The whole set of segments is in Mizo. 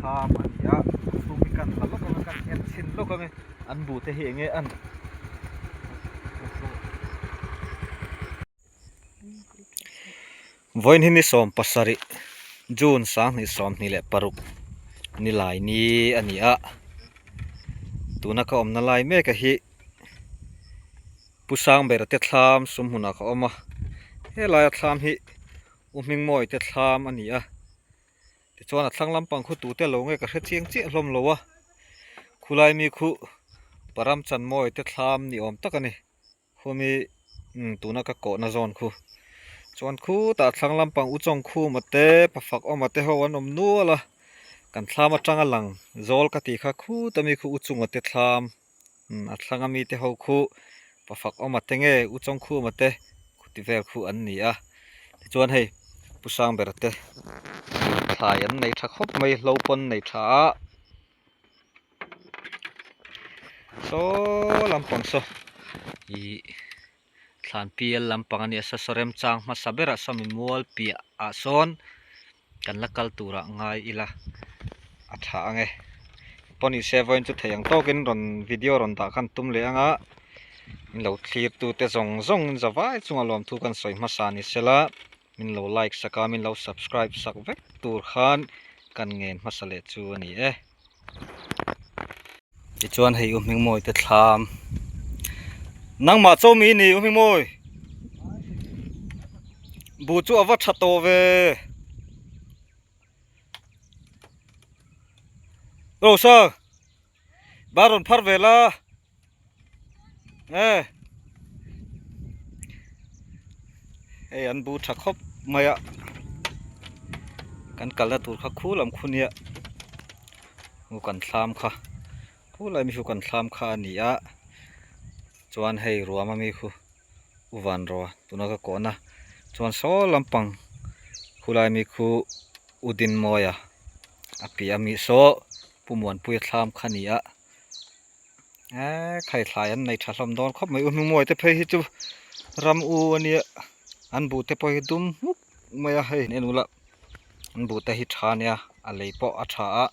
thlam a ni a, chhung hi kan la lawk ang a kan en chhin lawk ang e, an bu te hi eng nge an Vawiin hi ni 17 June 2026 nilai ni a ni a, tuna ka awmna lai mek a hi Pu Sangbera te thlam sum hmunah ka awm a, helaia thlam hi U Hmingmawi te thlam a ni a, tichuan a thlang lampang khu tute lo nge ka hre chiang chiah hlawm lo a, khulai mi khu Param Chanmawi te thlam ni awm tak a ni, khumi umm tuna ka kawhna zawn khu chuan khutah thlang lampang U Chawngkhuma te Pafak Awma te ho an awm nual a, kan thlam atanga lang zawl ka tih kha khuta mi khu U Chunga te thlam. A thlang a mite ho khu pa fak awm a te nge u chawngkhum a te khu ti vel khu an ni a tichuan hei pu sangbera te thlai an nei tha khawp mai hlo pawn nei tha a saw lampang saw ihh thlan pial lampang a nia saw saw remchang hmasa berah saw mi mual piah ah sawn. Kan la kal turah ngai ila a tha ang e pawh ni se vawiin chu thei ang tawkin rawn video rawn dah khan tum leh ang a min lo thlir tu te zawng zawng in zavai chunga lawmthu kan sawi hmasa ni sela min lo like sak a min lo subscribe sak vek tur khan kan ngen hmasa leh chu a ni e. Tichuan hei u Hmingmawi te thlam nangmah chaw mi ni u Hmingmawi buh chu a va tha tawh ve Rosa ba rawn phar ve la. E hei an bu tha khawp mai a kan kalna tur kha khu lam khu nia u kan thlam kha khu lai mi khu kan thlam kha a ni a chuan hei ruam ami khu u van rawh a tuna ka kawhna chuan saw lampang khulai mi khu u Dinmawia a piah ami saw Pu Muanpuia thlam kha a ni a. Eee khaithlai an nei tha hlawm dawn khawp mai u hmingmawi te phei hi chu ram u a nia an buh te pawh hi dum hmuk mai a hei en ula an buh te hi tha a nia a lei pawh a tha a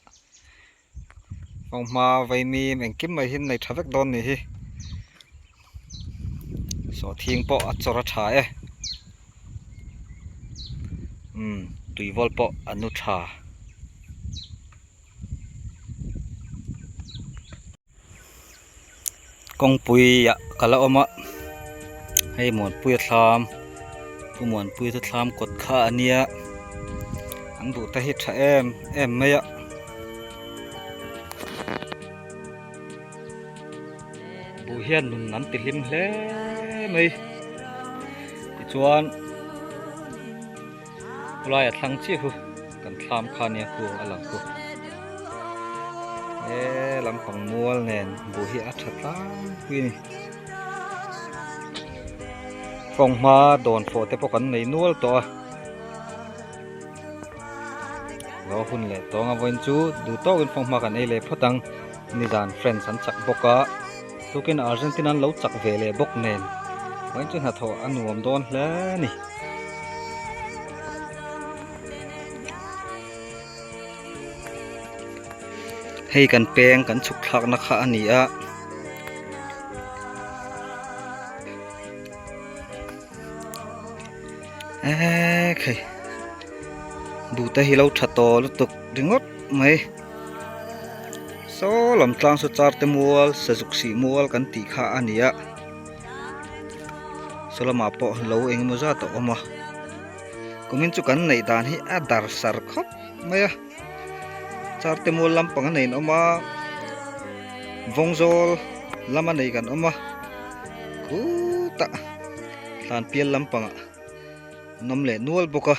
fanghma vaimim engkim mai hi an nei tha vek dawn a nih hi sawhthing pawh a chawr a tha e umm tuivawl pawh a nu tha. Kawngpui ah ka la awm a hei Muanpui a thlam pu Muanpui te thlam kawt kha a nia an duh te hi tha em em mai a. Buh hian nun an ti hlim hle mai tichuan. Khawlaia thlang chiah khu kan thlam kha nia khu a lang khu he lampang mual nen buh hi a tha tlangpui a ni kawnghma dawn fawh te pawh kan nei nual tawh a lo hun leh tawng a vawiin chu duh tawkin fanghma kan ei leh phawt ang nizan friends an chak bawk a tukin Argentina an lo chak ve leh bawk nen vawiin chu hnathawh a nuam dawn hle a ni. Hei kan peng kan chhuk thlakna kha a ni a. Eee khei buh te hi lo tha tawh lutuk ringawt mai saw lam tlang saw char te mual sazuk sih mual kan tih kha a ni a saw lamah pawh lo eng emaw zat a awm a kumin chu kan neih dan hi a dar sar khawp mai a char te mual lampang a nei an awm a vawngzawl lama nei kan awm a khutah thlanpial lampangah an awm leh nual bawk a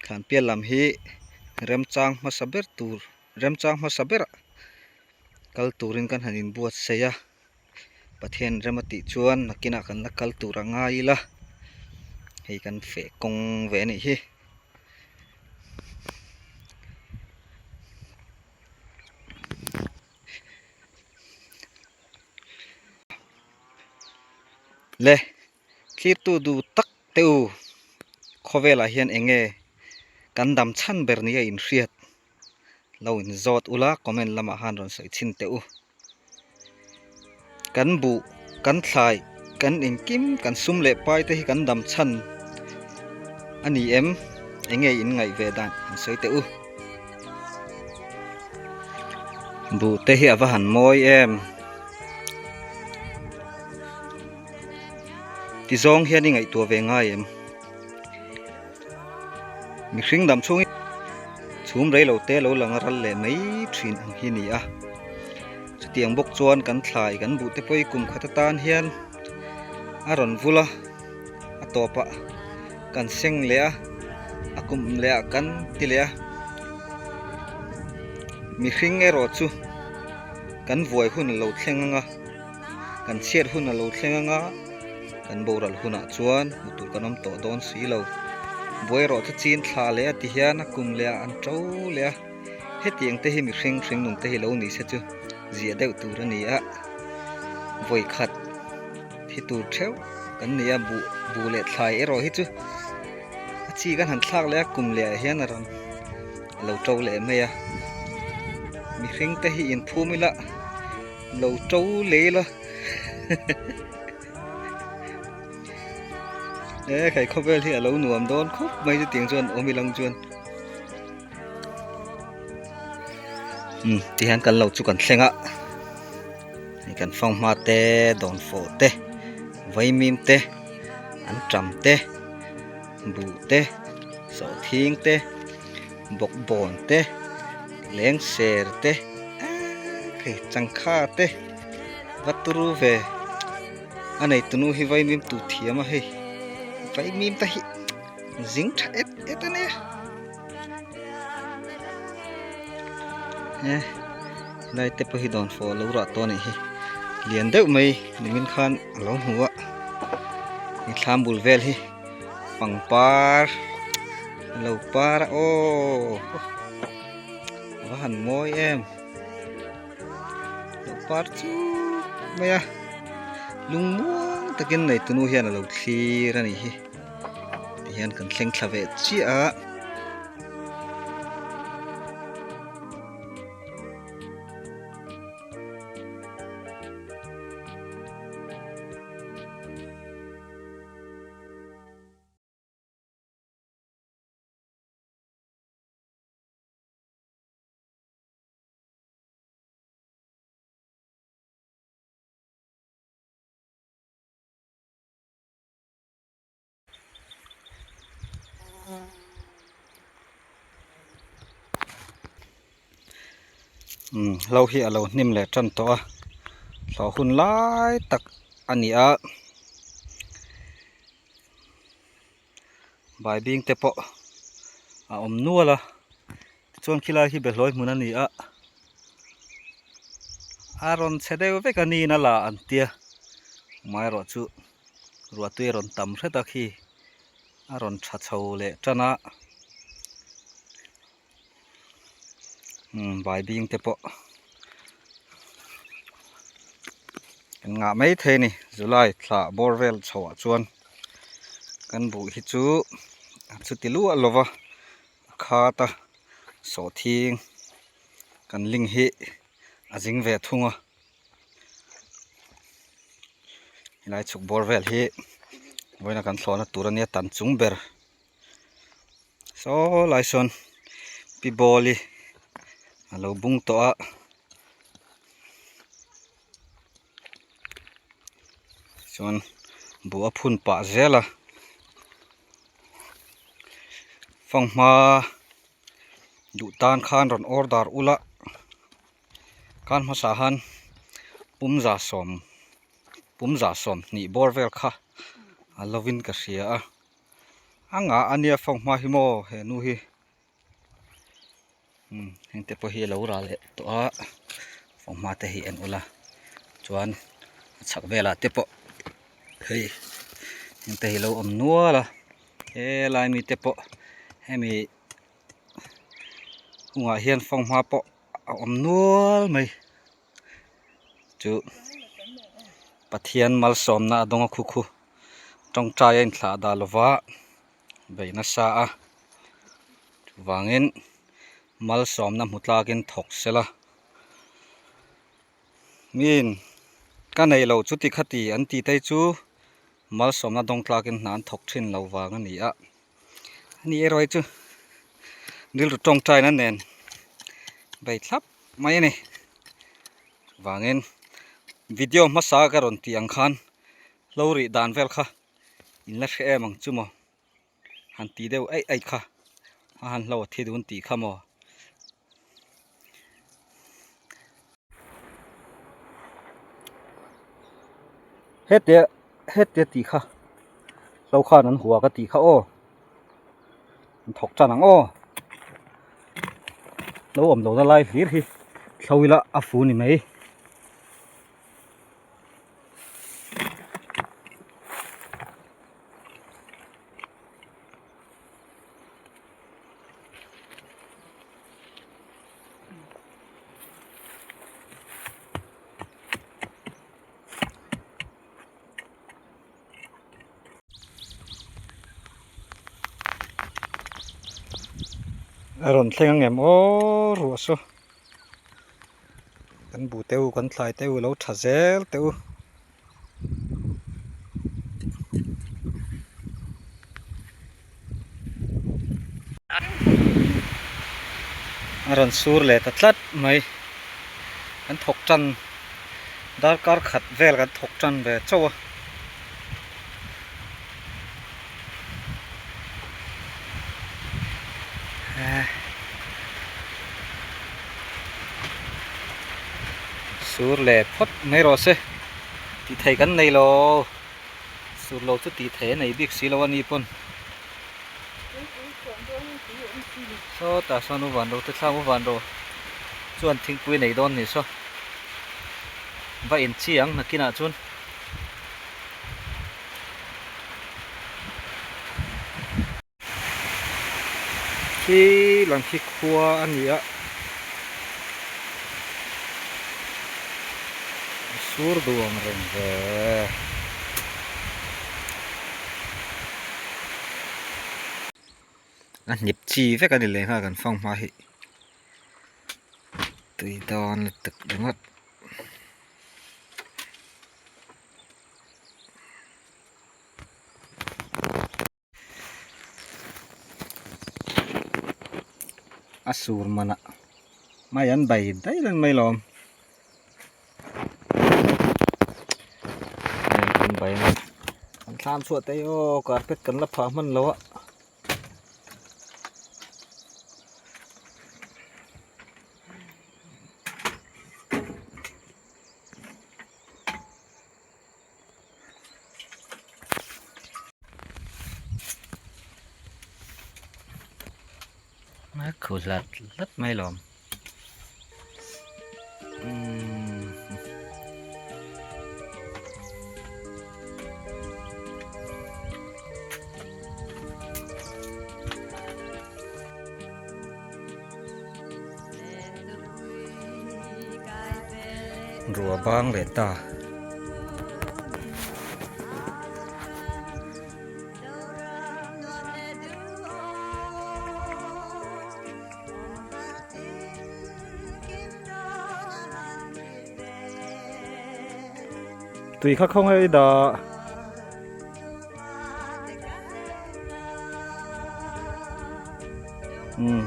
thlanpial lam hi remchang hmasa ber tur remchang hmasa berah kal turin kan han inbuatsaih a Pathian rem a tih chuan nakinah kan la kal tur a ngai ila hei kan feh kawng ve a nih hi. Le thlirtu duh tak te u khawvelah hian eng nge kan dam chhan ber ni a inhriat. Lo in zawt ula comment lamah khan rawn sawi chhin teh u. Kan buh, kan thlai, kan engkim, kan sum leh pai te hi kan dam chhan a ni em? Enge in ngaih ve dan han sawi teh u. Buh te hi a va han mawi em? Ti zawng hian i ngaihtuah ve ngai em? Mihring dam chhung hi chhum rei lo te lo lang ral leh mai thin ang hi ni a. Chutiang bawk chuan kan thlai kan buh te pawh hi kum khat atan hian a rawn vul a, a tawpah kan seng leh a, a kum leh ah kan ti leh a. Mihring erawh chu kan vuai hun a lo thleng ang a. Kan chhiat hun a lo thleng anga kan boral hunah chuan hmu tur kan awm tawh dawn si lo. Buai erawh chu chin thla leh a ti hian a kum leh ah an to leh a, hetiang te hi mihring hringnun te hi lo ni se chu ziah deuh tur a ni a, vawi khat thi tur theuh kan ni a, buh buh leh thlai erawh hi chu a chi kan han thlak leh a kum leh ah hian a rawn a lo to leh mai a, mihring te hi inphum ila. Lo to lei la e khai khawvel hi a lo nuam dawn khawp mai chu tiang chuan awm ilang chuan um ti hian kan lo chu kan thleng a hei kan fanghma te dawnfawh te vaimim te an tam te buh te sawhthing te. Bawkbawn te lengser te hei changkha te va turu ve a nei tunu hi vaimim tu thiam a hei vaimim te hi zing tha et et a nia e helai te pawh hi dawnfawh a lo rah tawh a nih hi lian deuh mai nimin khan a lo hmu a hei thlam bul vel hi. Pangpar a lo par a aw a va han mawi em lo par chuk mai a lungmuang takin nei tunu hian a lo thlir a nih hi tihian kan thleng thla ve chiah a. Umm hlo hi a lo hnim leh tan tawh a thlawh hun lai tak a ni a. Baibing te pawh a awm nual a tichuan khilai hi behlawi hmun a ni a a rawn chhe deuh vek a niin a la an tia amaherawh chu ruahtui a rawn tam hret a khi a rawn tha chho leh tan a umm baibing te pawh kan ngah mai thei a ni July thla bawr vel chho ah chuan kan buh hi chu a chuti luah lo va a khat a sawhthing kan ling hi a zing ve thung a helai chhuk bawr vel hi vawiin a kan thlawhna tur a nia tan chung ber. Saw lai sawn pi ball hi a lo bung tawh a chuan buh a phun pah zel a fanghma duh tan khan rawn order ula khan hmasa han pumza sawm pumza sawmhnih bawr vel kha a lovin ka hria a. A ngah a nia fang hma hi maw he nu hi umm heng te pawh hi a lo ral leh tawh a fang hma te hi en ula chuan a chhak velah te pawh hei heng te hi a lo awm nual a helai mi te pawh hemi hungah hian fang hma pawh a awm nual mai chu Pathian malsawmna a dawng a khu khu tawngtai a inthlah dah lova bei nasa a chuvangin. Malsawmna hmu tlakin thawk sela. Miin ka nei lo chuti khati an tih te chu malsawmna dawng tlakin hna an thawk thin lo vang a ni a. Ani erawh hi chu rilru tawngtaina nen bei thlap mai a ni. Chuvangin video hmasa ka rawn tih ang khan hlo rih dan vel kha in la hre em ang chu maw. Han ti deuh aih aih kha a han hlo a thi dun tih kha maw. Hetia hetia tih kha hlo khan an hua ka tih kha aw an thawk tan ang aw lo awm lohna lai hlir hi thlo ila a fu ni mai. A rawn thleng ang em aw ruah saw kan buh te u kan thlai te u lo tha zel teh u. A rawn sur leh ta tlat mai kan thawk tan darkar khat vel kan thawk tan ve chauh a. Sur leh phawt mai rawh se tih thei kan nei lo sur lo chu tih thei a nei bik si lo a ni pawn sawtah sawn u van ro te thlang u van ro chuan thingpui nei dawn ni saw va inchi ang nakinah chuan. Khi lang khi khua a ni a sur duang reng ve a hnip chi vek a ni leh nghal kan fang hma hi tui dawn lutuk ringawt. A sur manah mai an bai daih reng mai lawm an bai a an thlam chhuah te hi aw carpet kan la phah hman lo a. A khu hlat hlat mai lawm umm Ruah bang leh ta. Tui kha khawnge i dah. Umm.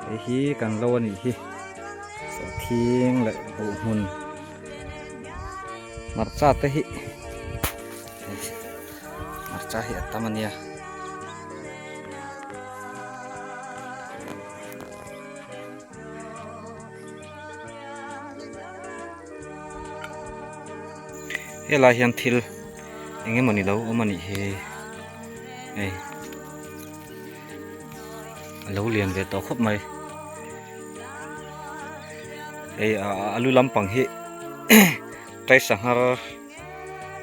Hei hi kan lo a nih hi sawhthing leh buh hmun hmarcha te hi hmarcha hi a tam a nia. Helai hian thil eng emawni lo awm a nih hi hei a lo lian ve tawh khawp mai hei a lu lampang hi tai sanghar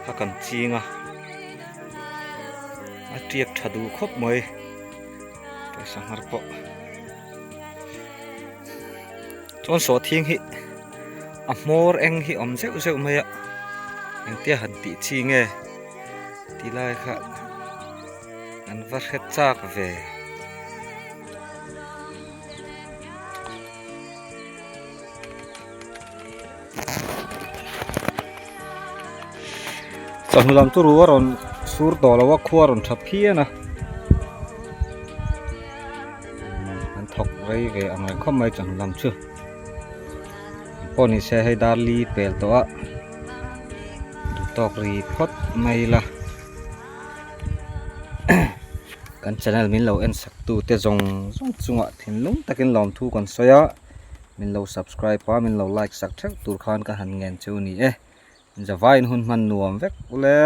kha kan ching a a tiak tha duh khawp mai tai sanghar pawh. Chuan sawhthing hi a hmawr eng hi awm zeuh zeuh mai a engtia han tih chi nge tih lai kha An va hre chak ve. Chawhnu lam chu ru a rawn sur tawh lo a khua a rawn tha phian a an thawk rei ve ang reng khawp mai chawhnu lam chu pawh ni se hei dar li pel tawh a duhtawk ri phawt mai la. Kan channel min lo en sak tu te zawng zawng chungah thinlung takin lawmthu kan sawi a min lo subscribe a min lo like sak theuh tur khan ka han ngen chu ni e zavaiin hun hman nuam vek ule.